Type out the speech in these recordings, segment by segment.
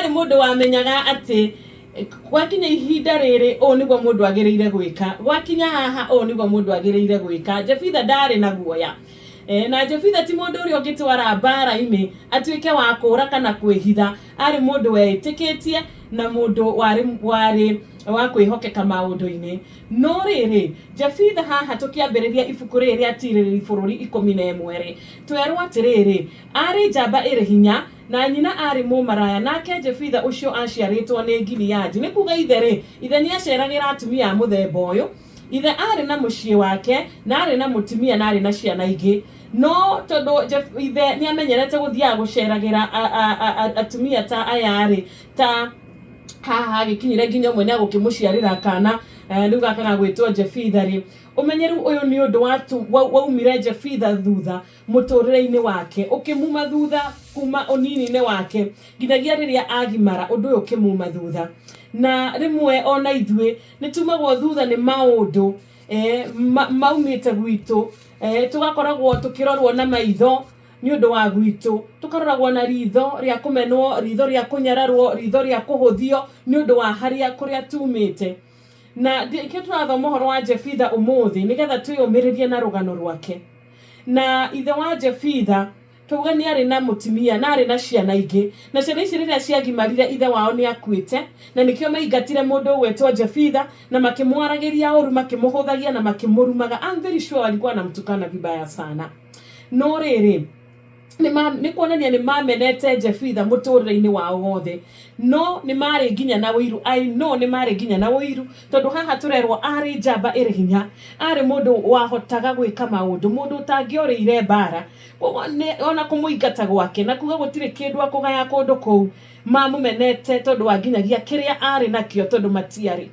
Arĩ mũndũ wamenyaga atĩ gwakinya ihinda rĩrĩ, ũũ nĩguo mũndũ agĩrĩire gwĩka, gwakinya haha, ũũ nĩguo mũndũ agĩrĩire gwĩka. Jefitha ndarĩ na guoya. Na Jefitha ti mũndũ ũrĩa ũngĩtwara mbara-inĩ atuĩke wa kũũra kana kwĩhitha. Arĩ mũndũ weĩtĩkĩtie na mũndũ warĩ warĩ wa kwĩhokeka maũndũ-inĩ. No rĩrĩ, Jefitha haha tũkĩambĩrĩria ibuku rĩrĩ rĩa Atirĩrĩri Bũrũri 11 rĩ, twerwo atĩrĩrĩ, arĩ njamba ĩrĩ hinya, na nyina aarĩ mũmaraya, nake Jefitha ũcio aaciarĩtwo nĩ Gileadi. Nĩ kuuga ithe-rĩ, ithe nĩaceeragĩra atumia a mũthemba ũyũ. Ithe aarĩ na mũciĩ wake, na aarĩ na mũtumia na aarĩ na ciana ingĩ. No tondũ ithe nĩamenyerete gũthiaga gũceeragĩra atumia ta aya-rĩ, ta haha hagĩkinyire nginya ũmwe nĩagũkĩmũciarĩra kana, rĩu gaka gagwĩtwo Jefitha-rĩ, ũmenyeru ũyũ nĩ ũndũ waumire Jefitha thutha mũtũrĩre-inĩ wake, ũkĩmuma thutha kuma ũnini-inĩ wake nginyagia rĩrĩa agimara, ũndũ ũyũ ũkĩmuma thutha. Na rĩmwe ona ithuĩ nĩ tumagwo thutha nĩ maũndũ maumĩte gwitũ, tũgakoragwo tũkĩrorwo na maitho nĩ ũndũ wa gwitũ, tũkaroragwo na ritho rĩa kũmenwo, ritho rĩa kũnyararwo, ritho rĩa kũhũthio nĩ ũndũ wa harĩa kũrĩa tumĩte. Na nĩkĩo tũrathoma ũhoro wa Jefitha ũmũthĩ, nĩgetha twĩyũmĩrĩrie na rũgano rwake. Na ithe wa Jefitha twauga nĩ arĩ na mũtumia na arĩ na ciana ingĩ, na ciana ici rĩrĩa ciagimarire ithe wao nĩ akuĩte, na nĩkĩo maingatire mũndũ ũgwĩtwo Jefitha na makĩmwaragĩria ũru, makĩmũhũthagia na makĩmũrumaga. I'm very sure walikuwa wanamtukana vibaya sana. No rĩrĩ, nĩ kuonania nĩ mamenete Jefitha mũtũrĩre-inĩ wao wothe, no nĩ marĩ nginya na ũiru. I know nĩ marĩ nginya na ũiru, tondũ haha tũrerwo arĩ njamba ĩrĩ hinya, arĩ mũndũ wahotaga gwĩka maũndũ, mũndũ ũtangĩorĩire mbara. Koguo ona kũmũingata gwake na kuga gũtirĩ kĩndũ akũgaya kũndũ kũu, mamũmenete tondũ wa nginyagia kĩrĩa arĩ nakĩo, tondũ matiarĩ.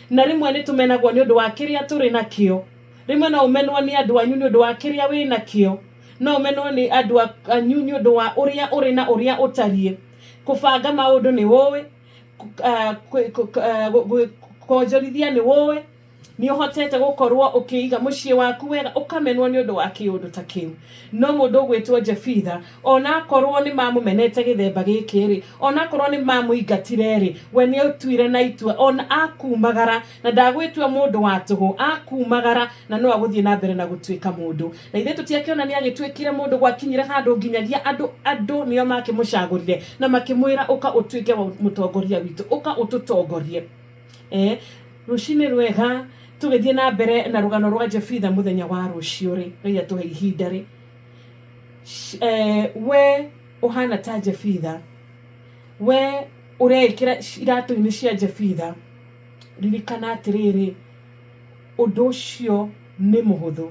Na rĩmwe nĩ tũmenagwo nĩ ũndũ wa kĩrĩa tũrĩ nakĩo. Rĩmwe no ũmenwo nĩ andũ anyu nĩ ũndũ wa kĩrĩa wĩ nakĩo, no ũmenwo nĩ andũ anyu nĩ ũndũ wa ũrĩa ũrĩ na ũrĩa ũtariĩ. Kũbanga maũndũ nĩ ũĩ, kuonjorithia nĩ ũĩ, nĩ ũhotete gũkorwo ũkĩiga mũciĩ waku wega, ũkamenwo nĩ ũndũ wa kĩũndũ ta kĩu. No mũndũ ũgwĩtwo Jefitha, ona akorwo nĩ mamũmenete gĩthemba gĩkĩ rĩ, ona akorwo nĩ mamũingatire rĩ, we nĩ atuire na itua ona akumagara, na ndagwĩtua mũndũ wa tũhũ, akumagara na no agũthiĩ na mbere na gũtuĩka mũndũ. Na ithuĩ tũtiakĩona nĩ agĩtuĩkire mũndũ, gwakinyire handũ nginyagia andũ nĩo makĩmũcagũrire na makĩmwĩra, ũka ũtuĩke mũtongoria witũ, ũka ũtũtongorie. Rũcinĩ rwega, tũgĩthiĩ na mbere na rũgano rwa Jefitha mũthenya wa rũciũ rĩ, Ngai atũhe ihinda rĩ. We ũhana ta Jefitha, we ũreĩkĩra iratũ-inĩ cia Jefitha, ririkana atĩrĩrĩ, ũndũ ũcio nĩ mũhũthũ.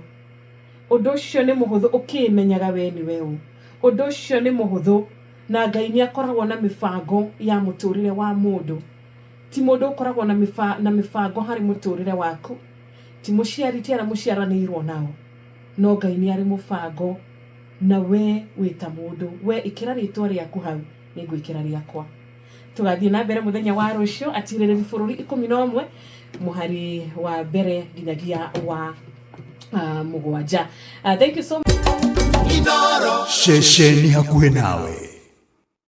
Ũndũ ũcio nĩ mũhũthũ ũkĩĩmenyaga we nĩwe ũ. Ũndũ ũcio nĩ mũhũthũ, na Ngai nĩ akoragwo na mĩbango ya mũtũrĩre wa mũndũ. Ti mũndũ ũkoragwo na mĩbango harĩ mũtũrĩre waku, ti mũciari, ti arĩa mũciaranĩirwo nao, no Ngai nĩ arĩ mũbango na we wĩ ta mũndũ. We ĩkĩra rĩtwa rĩaku hau, nĩ ngwĩkĩra rĩakwa. Tũgathiĩ na mbere mũthenya wa rũciũ, Atirĩrĩri Bũrũri 11, mũhari wa mbere nginyagia wa 7. Thank you so much. Ceceni hakuhĩ nawe.